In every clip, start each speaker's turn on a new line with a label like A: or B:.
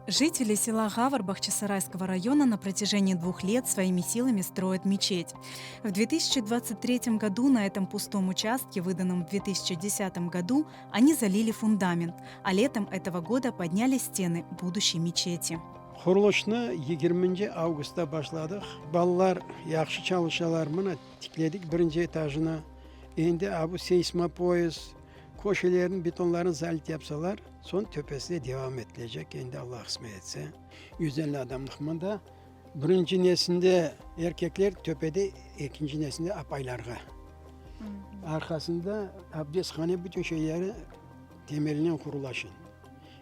A: Жители села Гавр Бахчисарайского района на протяжении 2 лет своими силами строят мечеть. В 2023 году на этом пустом участке, выданном в 2010 году, они залили фундамент, а летом этого года подняли стены будущей мечети.
B: Qurulışnı 20 avgustta başladıq. Balalar yahşı çalışalar. Mına tikledik birinci etajını. Endi bu seysmopoyas, köşelerin betonların zalить yapsalar, soñ töpesine devam etilecek. Endi Allah qısmet etse. 150 adamlıq mında. Birinci nesinde erkekler töpede, ekinci nesinde apaylarğa. Arqasında abdesthane bütün şeyleri temelinen qurulaşın.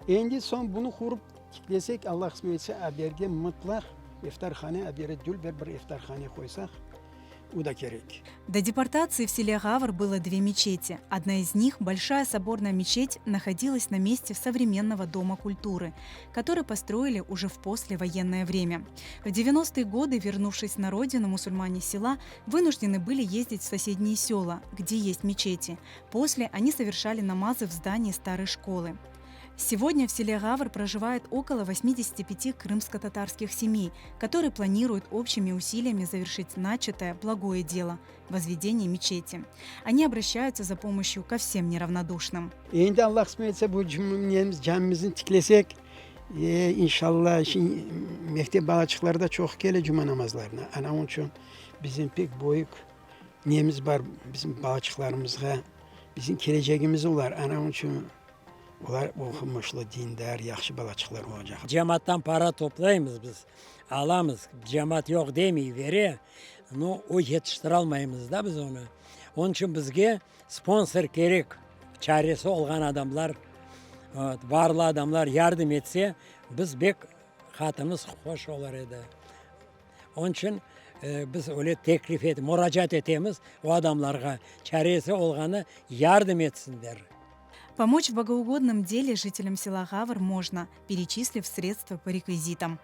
B: Endi soñ bunı qurıp tiklesek, Allah qısmet etse, aberge mıtlaq iftarhane, abere dülber bir iftarhane qoysaq, o da kerek.
A: До депортации в селе Гавр было две мечети. Одна из них, Большая соборная мечеть, находилась на месте современного Дома культуры, который построили уже в послевоенное время. В 90-е годы, вернувшись на родину, мусульмане села вынуждены были ездить в соседние села, где есть мечети. После они совершали намазы в здании старой школы. Сегодня в селе Гавр проживает около 85 крымско-татарских семей, которые планируют общими усилиями завершить начатое благое дело – возведение мечети. Они обращаются за помощью ко всем неравнодушным.
B: Endi Allah qısmet etse bu nemiz camimizni tiklesek, inşallah mektep balaçıqları da çoq kele cuma namazlarına. Ana onıñ içün bizim pek büyük nemiz bar bizim balaçıqlarımızğa, bizim kelecegimiz olar. Ana onıñ içün olar oqumışlı, dindar, yahşı balaçıqlar olacaq.
C: Cemaattan para toplaymız biz, alamız. Cemaat yoq demey, bere. Но o yetiştiralmaymız da biz onı. Onıñ içün bizge sponsor kerek. Çaresi olğan adamlar, vot, barlı adamlar yardım etse, biz bek hatımız hoş olur edi. Onıñ içün biz öyle teklif et, muracaat etemiz o adamlarğa. Çaresi olğanı yardım etsinler.
A: Помочь в богоугодном деле жителям села Гавр можно, перечислив средства по реквизитам.